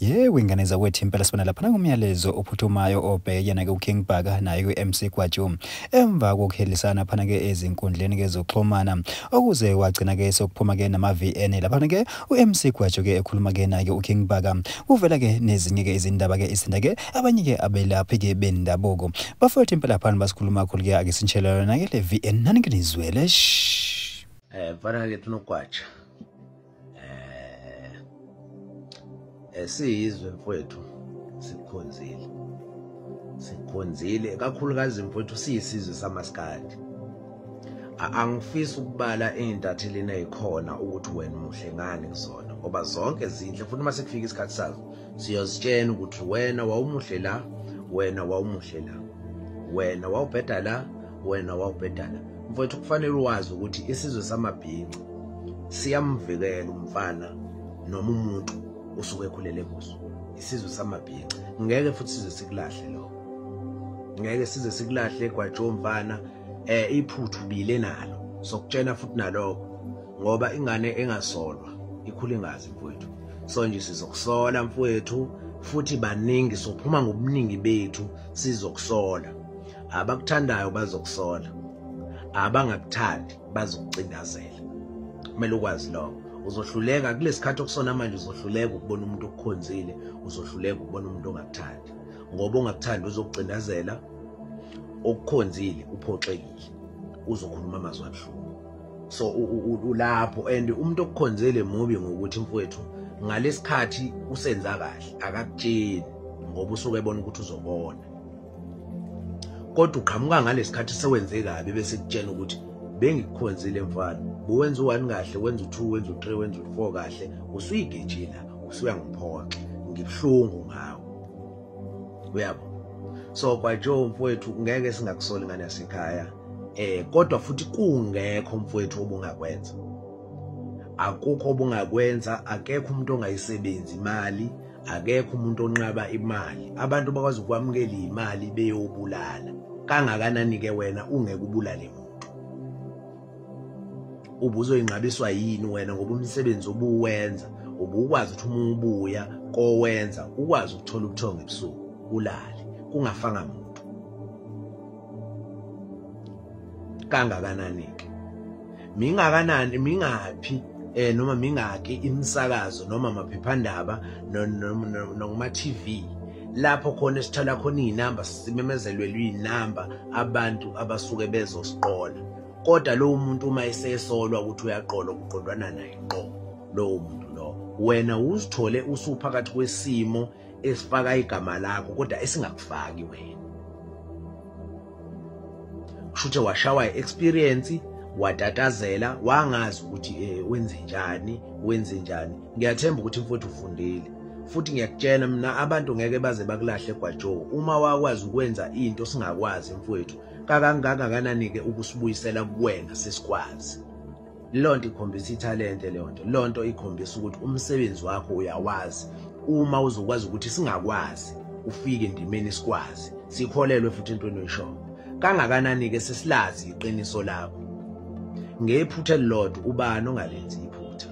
Yebo, ingane zakwethu, impela sibona lapha ngumyalezo ophuthumayo obhekene-ke uKing Bhaka naye ku-MC Gwajo emva kokuhelisana phana-ke ezinkundleni-ke zokuxhumana okuze wagcina-ke sekuphuma-ke nama-VN laphana-ke u-MC Gwajo-ke ekhuluma-ke naye uKing Bhaka. Kuvela-ke nezinye-ke izindaba-ke izinda-ke abanye-ke abelaphi-ke bendabuko. Bafowethu, impela phana basikhuluma kakhulu-ke, ake sinitshele yona-ke le VN nani ke nizwele. Mfana kethu noGwaja, siyizwe mfowethu, sikukhonzile, sikukhonzile kakhulukazi mfowethu, siyisizwe samaskandi. Angifisi ukubala ey'ntathelini ey'khona ukuthi wena muhle ngani kuzona, ngoba zonke zinhle, futhi uma sekufika isikhathi sazo siyozitshena ukuthi wena wawumuhle la, wena wawumuhle la, wena wawubheda la, wena wawubheda la. Mfowethu, kufanele wazi ukuthi isizwe samabhinca siyamvikela umfana noma umuntu usuke ekhulele kuso. Isizwe samabhinca ngeke futhi size sikulahle lokho, ngeke size sikulahle Gwajo mfana. Iphuthu bile nalo, sokutshena futhi nalokho, ngoba ingane engasolwa ikhula ingazi mfowethu. So nje sizokusola mfowethu, futhi baningi, sophuma ngobuningi bethu sizokusola. Abakuthandayo bazokusola, abangakuthandi bazokucindazela. Kumele ukwazi lokho. Uzohluleka kulesikhathi okusona manje, uzohluleka ukubona umuntu okukhonzile, uzohluleka ukubona umuntu ongakuthandi, ngoba ongakuthandi uzokucindazela, okukhonzile uphoxekile, uzokhuluma amazwi abuhlungu. So ulapho, and umuntu okukhonzile mubi ngokuthi mfowethu ngalesikhathi usenza kahle akakutsheli, ngoba usuke ebona ukuthi uzobona, kodwa uqhamuka ngalesikhathi sewenze kabi bese kutshena ukuthi bengikukhonzile mfana, buwenza u1 kahle, wenza u2, wenza u3, wenza u4 kahle, usuyigejila, usuyangiphoxa, ngibuhlungu ngawe, uyabo. So Gwajo mfowethu, ngeke singakusoli ngane yasekhaya, kodwa futhi kungekho mfowethu obungakwenza, akukho obungakwenza. Akekho umuntu ongayisebenzi imali, akekho umuntu onqaba imali. Abantu bakwazi ukwamukela imali beyobulala. Kangakanani ke wena ungeke ubulale muntu? Ubuzoyinqabiswa yini wena? Ngoba umsebenzi obuwenza ubukwazi ukuthi uma ubuya kowenza ukwazi ukuthola ubuthongo ebusuku ulale kungafanga muntu. Kangakanani ke, mingakanani, mingaphi noma mingaki imisakazo noma amaphephandaba noma TV lapho khona esithola khona iy'namba, simemezelwe iy'namba abantu abasuke bezosiqola, kodwa lowo muntu uma esesolwa ukuthi uyaqolwa kuqondwana naye ngqo lowo muntu lo. Wena uzithole usuphakathi kwesimo esifaka igama lakho kodwa esingakufaki wena. Kusho washawa i-experience, watatazela, wangazi ukuthi wenze njani, wenze njani. Ngiyathemba ukuthi mfowethu ufundile, futhi ngiyakutshena mina abantu ngeke baze bakulahle Gwajo. Uma wakwazi ukwenza into singakwazi mfowethu, kangakanani-ke ukusibuyisela kuwena sesikwazi. Leyo nto ikhombisa ithalente, leyo nto, leyo nto ikhombisa ukuthi umsebenzi wakho uyawazi. Uma uzokwazi ukuthi singakwazi ufike endimeni sikwazi, sikholelwe futhi entweni oyishoyo. Kangakanani-ke sesilazi iqiniso lakho ngephutha elilodwa. Ubani ongalenzi iphutha?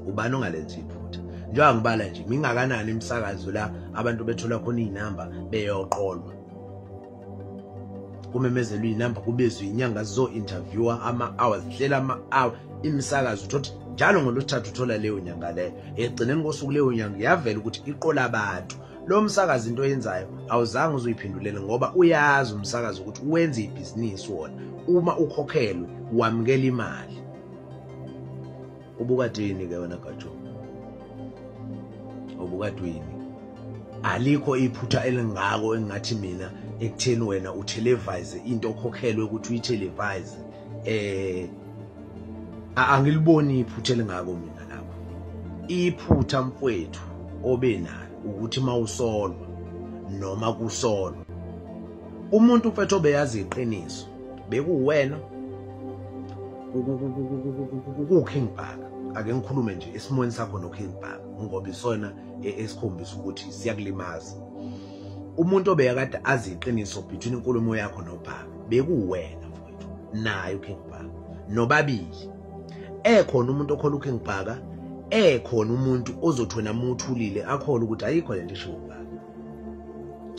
Ubani ongalenzi iphutha? Njengoba ngibala nje, mingakanani imisakazo la abantu bethola khona iy'namba beyoqolwa, kumemezelwe iy'namba, kubezwe inyanga zizo-interviewa ama-hours, zihlela ama-hour imisakazo. Uthothi njalo ngolwesithathu uthola leyo nyanga leyo, ekugcineni kosuku leyo nyanga iyavela ukuthi iqola abantu. Lo msakazo into oyenzayo awuzange uzuyiphendulele, ngoba uyazi umsakazo ukuthi wenze ibhizinisi wona. Uma ukhokhelwe wamukela imali. Ubukadini ke wena Gwajo? Ubukadini? Alikho iphutha elingako engathi mina ekutheni wena uthelevise into okhokhelwe ukuthi uyithelevise. Angiliboni iphutha elingako mina lapho. Iphutha mfowethu obenalo ukuthi mawusolwa noma kusolwa umuntu mfethu obeyazi iqiniso bekuwena kuKing Bhaka. Ake ngikhulume nje esimweni sakho noKing Bhaka, ngoba isona esikhombisa ukuthi siyakulimaza. Umuntu obeyakade azi iqiniso between inkulumo yakho noBhaka bekuwena mfowethu, naye uKing Bhaka, nobabili. Ekhona umuntu okhola uKing Bhaka, Ekhona umuntu ozothi wena muthulile akhona ukuthi ayikho lento eshiwo uBhaka.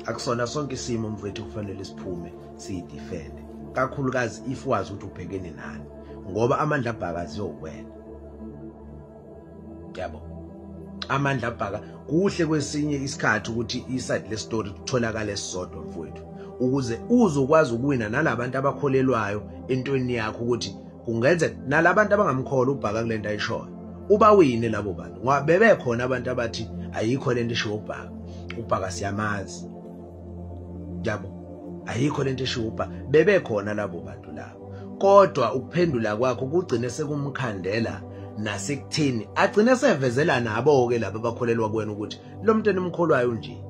Akusona sonke isimo mfowethu kufanele siphume siyidefende, kakhulukazi if wazi ukuthi ubhekene nani, ngoba amandla abhaka aziyokwena. Yabo, amandla abhaka kuhle kwesinye isikhathi ukuthi iside le story kutholakale sisodwa mfowethu, ukuze uzokwazi ukuwina nalabantu abakholelwayo entweni yakho, ukuthi kungenzeka nalabantu abangamkholwa uBhaka kulento ayishoyo ubawine labo bantu, ngoba bebekhona abantu abathi ayikho lento eshiwo uBhaka, uBhaka siyamazi, yabo, ayikho lento eshiwo uBhaka, bebekhona labo bantu labo. Kodwa ukuphendula kwakho kugcine sekumkhandela nasekutheni agcine sevezela nabo ke laba abakholelwa kuwena ukuthi lo muntu enimkholwayo nje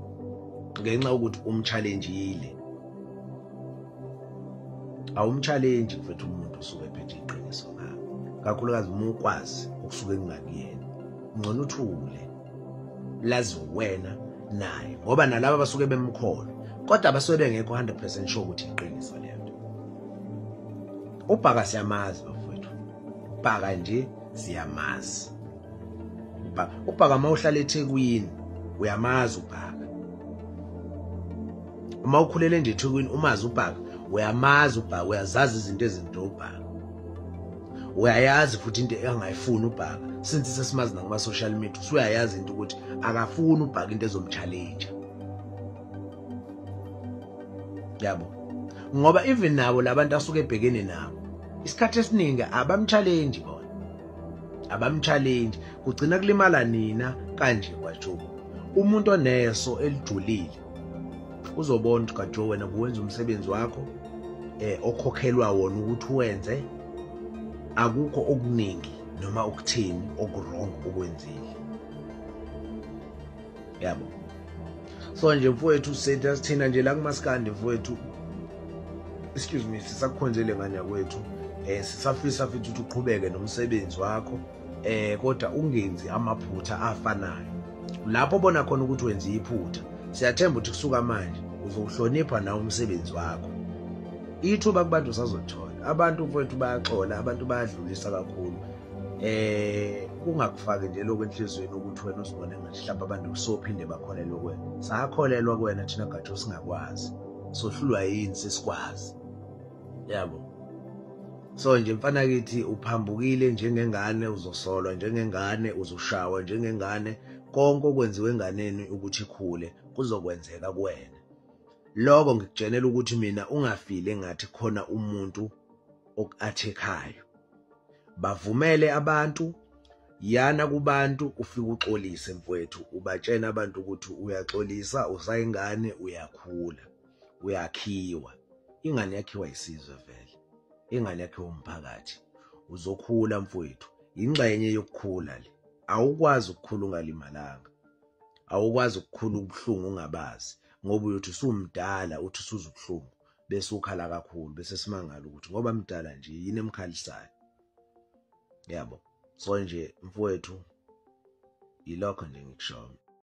ngenxa yokuthi umchallenge-ile. Awumchallenge mfethu umuntu usuke ephethe iqiniso ngakho, kakhulukazi uma ukwazi ukusuke kungakuyena, ngcono uthule lazi wena naye, ngoba nalaba basuke bemkholwa kodwa basuke bengekho 100% sure ukuthi iqiniso lento. uBhaka siyamazi bafowethu, uBhaka nje siyamazi. uBhaka uma uhlala eThekwini uyamazi uBhaka, uma ukhulele nje eThekwini umazi uBhaka, uyamazi uBhaka, uyazazi izinto ezinto uBhaka, uyayazi futhi into angayifuni uBhaka. Since sesimazi nakuma social media usuyayazi into ukuthi akafuni uBhaka into ezomchallenge, yabo, ngoba even nabo labantu asuke ebhekene nabo isikhathi esiningi abamchallenge bona, abamchallenge, kugcina kulimala nina kanje kwaJoe. Umuntu oneso elijulile uzobona ukuthi kaJoe wena buwenza umsebenzi wakho okhokhelwa wona ukuthi wenze, akukho okuningi noma ukuthini okurong okwenzile, yabo. So nje mfowethu sithina nje la kumaskandi mfowethu, excuse me, sisakukhonzele ngane yakwethu, sisafisa futhi ukuthi uqhubeke nomsebenzi wakho, kodwa ungenzi amaphutha afanayo. Lapho bona khona ukuthi wenza iphutha, siyathemba ukuthi kusuka manje uzohlonipha nawe umsebenzi wakho. Ithuba kubantu usazothola, abantu mfowethu bayaxola, abantu bayadlulisa kakhulu. Kungakufaki nje lokho enhliziyweni ukuthi wena uzibone ngathi mhlawumbe abantu sophinde bakholelwe kuwena. Sakholelwa kuwena thina gatsho singakwazi, sohlulwa yini sesikwazi, yabo. So nje mfana kithi uphambukile njengengane, uzosolwa njengengane, uzoshawa njengengane, konke okwenziwe enganeni ukuthi ikhule kuzokwenzeka kuwena. Lokho ngikutshenela ukuthi mina ungafile ngathi khona umuntu oku-attack-ayo. Bavumele abantu, yana kubantu ufike uxolise mfowethu, ubatshena abantu ukuthi uyaxolisa, usayingane, uyakhula, uyakhiwa. Ingane yakhiwa isizwe vele, ingane yakhiwa umphakathi. Uzokhula mfowethu, ingxenye yokukhula le. Awukwazi ukukhula ungalimalanga, awukwazi ukukhula ubuhlungu ungabazi, ngoba uyothi usumdala uthi usuza ubuhlungu bese ukhala kakhulu, bese simangala ukuthi ngoba mdala nje yini emkhalisayo, yabo. So nje mfowethu yilokho nje ngikushoyo.